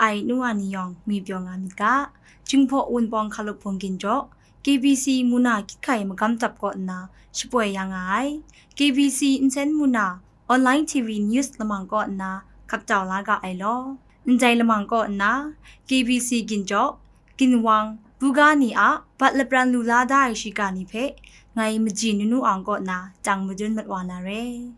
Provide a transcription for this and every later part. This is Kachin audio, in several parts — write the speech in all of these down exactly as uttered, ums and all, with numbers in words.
ai nu wa ni yawng ngwi pyaw nga myit ga, Jinghpaw Wunpawng Hkalup Hpung Ginjaw, K B C muna kyit hkai magam dap kaw nna shapoi ya nga ai, K B C nsen muna online T V news lamang kaw nna hkap tau la ga ai law. Ndai lamang kaw nna, K B C Ginjaw, Ginwang, buga ni a bat lapran lu la da ai shiga ni hpe ngai maji nu nu ang kaw nna tang madun mat wa na re.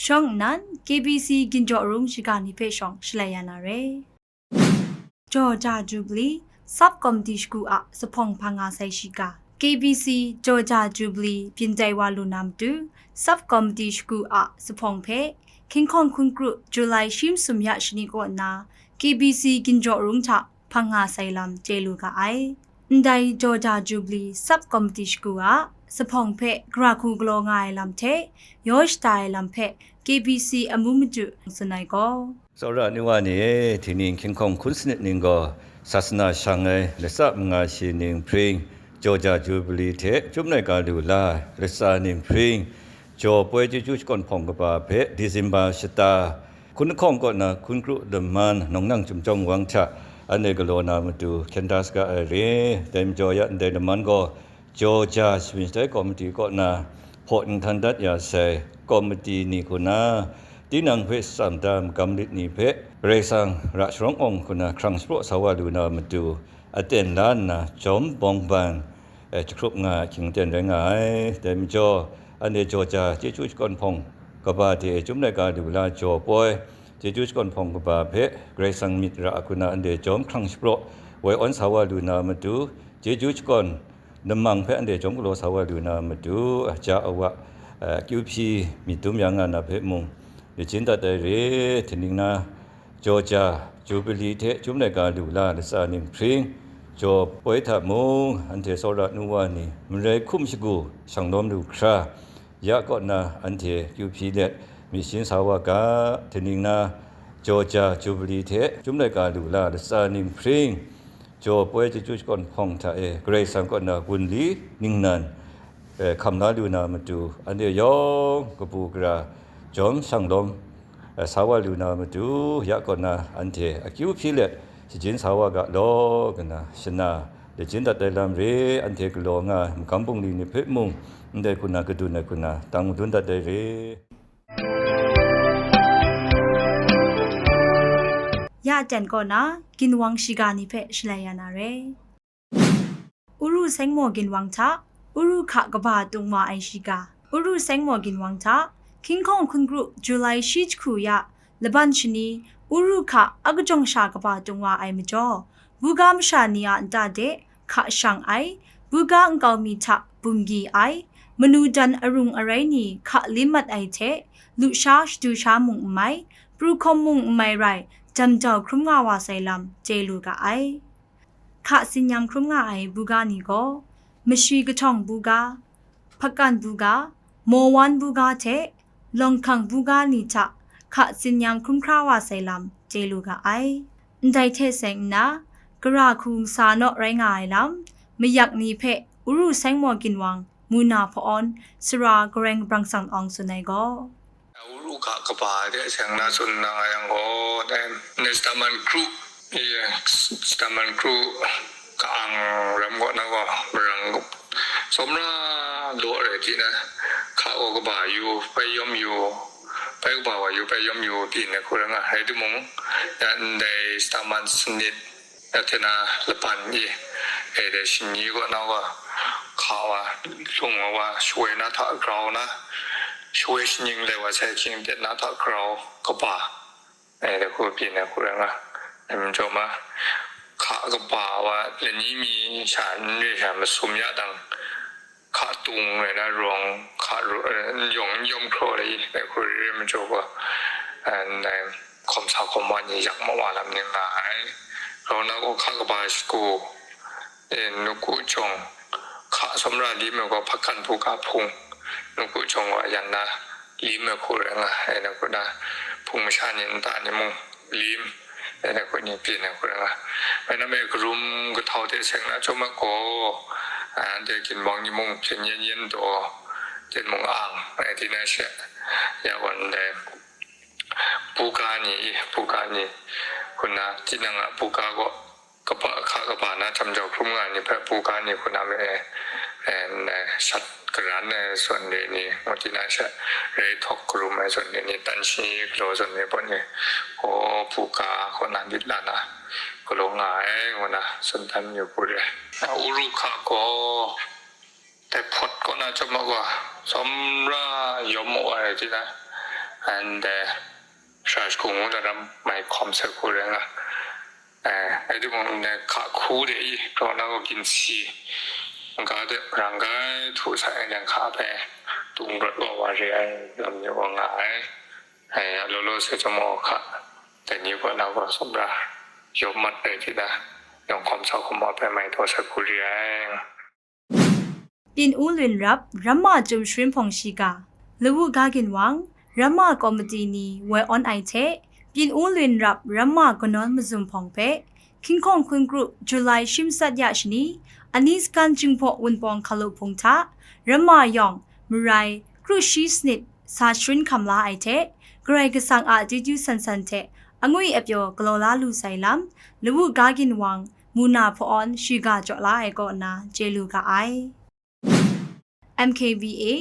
Shawng nnan, K B C Ginjaw Rung shiga ni hpe shawng shalai ya na re. Jaw Ja Jubilee Sub Committee shagu a zuphpawng hpang nga sai shiga. K B C Jaw Ja Jubilee byin tai wa lu na matu, Sub Committee shagu a zuphpawng hpe, King Hkawng hkun kru July shi masum ya shani kaw nna, K B C Ginjaw Rung hta hpang nga sai lam chye lu ga ai. Ndai Jaw Ja Jubilee Sub Committee shagu a zuphpawng hpe gara hku galaw nga ai lam hte yaw shada ai lam hpe K B C amu maju tsun ai gaw, Tsawra nu wa ni e, hti ning King Hkawng hkun sanit ning gaw, sasana shang ai latsa manga shi ning hpring, Jaw Ja Jubilee hte Chyum Laika Lu La latsa ning hpring, Jaw Poi Chyeju Shakawn Hpawng kaba hpe December shata, hkun lahkawng kaw na hkun kru laman nawng nang chyum jawng wang hta, anhte galaw na matu hkyen da saga ai re. Dai majaw ya ndai laman gaw, Jaw Ja Shamin Shatai Komiti kaw na hpaw n htan dat ya sai komiti ni hku na, tinang hpe tsam da magam lit ni hpe Karai Kasang ra sharawng awng hku na hkrang shapraw sa wa lu na matu, aten la nna jawm bawng ban, eh, jahkrup nga ai hkying aten rai nga ai. Dai majaw, anhte Jaw Ja Chyeju Shakawn Hpawng kaba de Chyum Laika Lu La Jaw Poi Chyeju Shakawn Hpawng kaba hpe Karai Kasang myit ra hku na anhte jawm hkrang shapraw woi awn sa wa lu na matu, Chyeju Shakawn namang hpe anhte jawm galaw sa wa lu na matu, ja awa, eh, akyu hpyi myit dum ya nga na hpe mung, lajin dat ai re. Hti ning na, Jaw Ja Jubilee hte Chyum Laika Lu La latsa ning hpring, Jaw Poi hta mung, anhte tsawra nu wa ni, marai hkum shagu shang lawm lu hkra, ya kaw na anhte akyu hpyi let, myit sharin sa wa ga. Hti ning na, Jaw Ja Jubilee hte Chyum Laika Lu La latsa ning hpring, Jaw Poi Chyeju Shakawn Hpawng hta e Karai Kasang kaw na wunli ningnan, eh, hkam la lu na matu, anhte yawng kabu gara jawm shang lawm, eh, sa wa lu na matu, ya kaw na anhte akyu hpyi let, shajin sa wa ga law, ngu na shana lajin dat ai lam re. Anhte galaw nga ai magam bungli ni hpe mung, ndai hku na kadun ai hku na tang madun dat ai re. Ya jan kaw na, ginwang shiga ni hpe shalai ya na re. Uru Sengmaw ginwang hta, Uru hka kaba tung wa ai shiga. Uru Sengmaw ginwang hta, King Hkawng hkun kru July shi jahku ya laban shani, Uru hka akajawng sha kaba tung wa ai majaw, buga masha ni a nta de hka shang ai, buga nkau mi hta bunggi ai, manu dan arung arai ni hka lim mat ai hte, lusha shadu sha mung n mai, pru hkawm mung n mai rai, jam jau hkrum nga wa sai lam chye lu ga ai. Hka tsin-yang hkrum nga ai buga ni gaw, Mashi Kahtawng buga, Hpakan buga, Mawan buga hte Lawng Hkang buga ni hta hka tsin-yang hkrum hkra wa sai lam chye lu ga ai. Ndai hte seng nna, gara hku masa naw rai nga ai lam, mayak ni hpe Uru Sengmaw ginwang, muna hpa-awn, sara Gareng Kabrang Sang Awng tsun ai gaw, Uru hka kaba de seng na tsun na nga yang gaw, dai, ne staman kru, ye, staman kru ka-ang ram gaw na gaw, marang tsawmra law rai ti na, hka gaw kaba yu, pai yawm yu, pai kaba wa yu, pai yawm yu, pyi na hku rai nga, rai timung, ya ndai staman sanit, ya hte na laban e, e dai shani gaw na gaw, hka wa, lung wa, shawoi na hta grau na, shawoi shaning lai wa sai hkying ten na hta grau kaba, e dai hku pyi na hku rai nga, dai majaw ma, hka kaba wa lani mi sha n re sha masum ya dang, hka tung rai na rawng, hka ru-, eh, n yawng n yawm hkraw ai, dai hku re ai majaw gaw, eh, ndai hkawm sa hkawm wa ni yak ma wa lam ni nga ai. Rau na gaw hka kaba shagu, eh, nuku jawng, hka sawmra li me gaw hpakan hpu ga hpung, nuku jawng gaw yan na li me hku rai nga ai, dai hku na hpung masha ni nta ni mung, lim, e na hku ni pyi na hku rai nga. Bai na me karum kahtau hte seng na chyawm ai gaw, a, anhte ginwang ni mung hpyen yen yen taw, ten mung ang, e, di na she, ya gaw ndai, buga ni, buga ni, hku na, tinang a buga gaw, kaba, hka kaba na htam jau hkrum nga ai ni hpe buga ni hku na me, eh, eh, shat karan ai zawn re ni, ngu ti na she, rai htawk karum ai zawn re ni, tan shi galaw zawn re pawt ni, gaw buga kaw na myit la na, galaw nga ai, ngu na, tsun dan yu hku re. A, Uruk hka gaw, dai hpawt kaw na chyawm a gaw, tsawmra yawm maw ai rai ti na, and, eh, sara shagu ngu na ram mai hkawm sai hku rai nga. Eh, rai timung, ndai hka hku de i, raw na gaw ginsi, n-ga de rang kai htu sa ai yang hka hpe, dung rawt wa wa re ai lam ni wa nga ai. Eh, a law law sai chyawm a gaw hka, dai ni kaw na gaw tsawmra yawm mat rai ti na, yawng hkawm sa hkawm wa hpe mai taw sai hku re ai. Pyin U Lun Rap Ramma Chyum Sharin Hpawng Shiga, Lawu Ga Ginwang, Ramma Komiti ni woi awn ai hte, Pyin U Lun Rap Ramma Kanawn Mazum Hpawng hpe, Hkying Hkawng Hkun Kru July shi matsat ya shani, Ani Sakan Jinghpaw Wunpawng Hkalup Hpung hta, Ramma yawng, marai, kru shi sanit sa sharin hkam la ai hte, Karai Kasang a chyeju san san hte angwi apyaw galaw la lu sai lam, Lawu Ga Ginwang, muna hpa-awn shiga jaw la ai kaw nna chye lu ga ai. M K B A,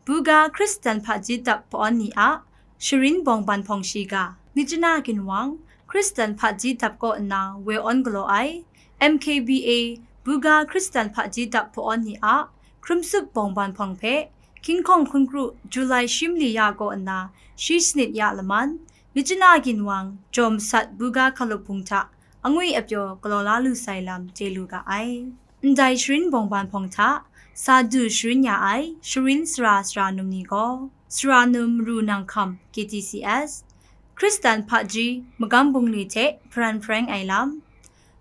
Buga Hkristan hpaji dap hpa-awn ni a sharin bawngban hpawng shiga, Myitkyina Ginwang, Hkristan hpaji dap kaw nna woi awn galaw ai, M K B A, Buga Hkristan hpaji dap hpa-awn ni a hkrumsup bawngban hpawng hpe, Hkying Hkawng Hkun Kru July shi mali ya kaw nna shi sanit ya laman, Myitkyina Ginwang, Jaw Masat Buga Hkalup Hpung hta angwi apyaw galaw la lu sai lam chye lu ga ai. Ndai sharin bawngban hpawng hta sa du sharin ya ai sharin sara sara num ni gaw, Sara Num Maru Nang Hkam K T C S, Hkristan hpaji magam bungli hte hparan hpareng ai lam,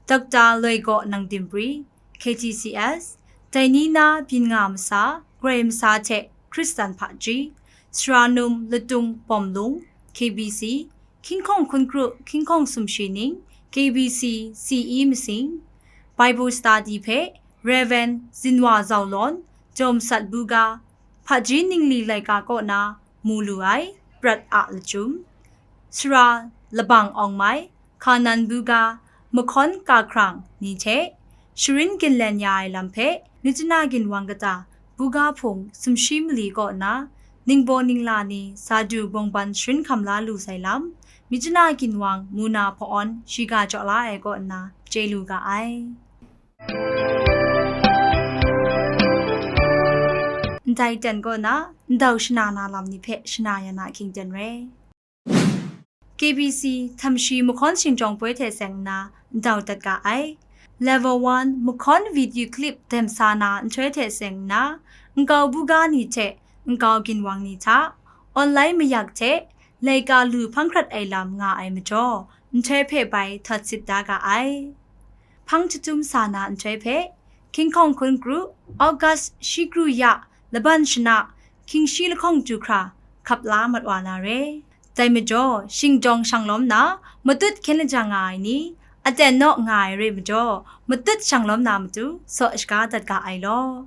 Doctor Loi Gaw Nang Dinpri, K T C S, dai ni na byin nga masa, grai masa hte Hkristan hpaji, Sara Num Latung Pawm Lung, K B C, Hkying Hkawng Hkun Kru Hkying Hkawng Sumshi Ning, K B C C E Masing, Bible Study hpe Rev. Zinwa Zau Lawn, Jaw Masat Buga, hpaji ningli laika kaw na mu lu ai, prat a lachyum, Sara Labang Awng Mai, Hkanan Buga, Mahkawn Ka Hkrang ni hte sharin ginlen ya ai lam hpe, Myitkyina Ginwang kata Buga Hpung sumshi mali kaw nna, ningbaw ningla ni sa du bawngban sharin hkam la lu sai lam, Myitkyina Ginwang muna hpa-awn shiga jaw la ai kaw nna chye lu ga ai. Ndai ten kaw na, ndau shana na lam ni hpe shana ya na ahkying ten re. K B C Htamshi Mahkawn Shingjawng Poi hte seng nna ndau dat ga ai. Level one Mahkawn video clip dem sa na nhtoi hte seng nna, nkau buga ni hte nkau ginwang ni hta, online mayak hte laika lu hpang hkrat ai lam nga ai majaw, nhtoi hpe bai htawt sit da ga ai. Hpang jahtum sa na nhtoi hpe, Hkying Hkawng Hkun Kru, August shi kru ya, laban shana, hkying shi lahkawng du hkra, hkap la mat wa na re. Dai majaw, shingjawng shanglawm na, matut hkyen lajang nga ai ni, aten naw nga ai re majaw, matut shanglawm na matu, saw shaga dat ga ai law.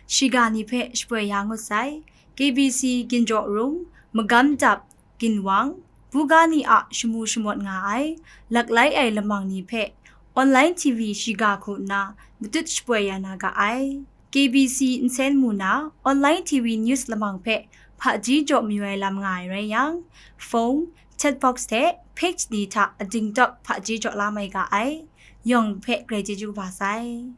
Shiga ni hpe shapoi ya ngut sai, K B C Ginjaw Rung, Magam Dap, Ginwang, buga ni a shamu shamawt nga ai, laklai ai lamang ni hpe, online T V shiga hku nna matut shapoi ya na ga ai. K B C nsen mu na, online T V news lamang hpe hpaji jaw mayu ai lam nga ai rai yang, phone, chat box hte page ni hta ading tawk hpaji jaw la mai ga ai. Yawng hpe grai chyeju kaba sai.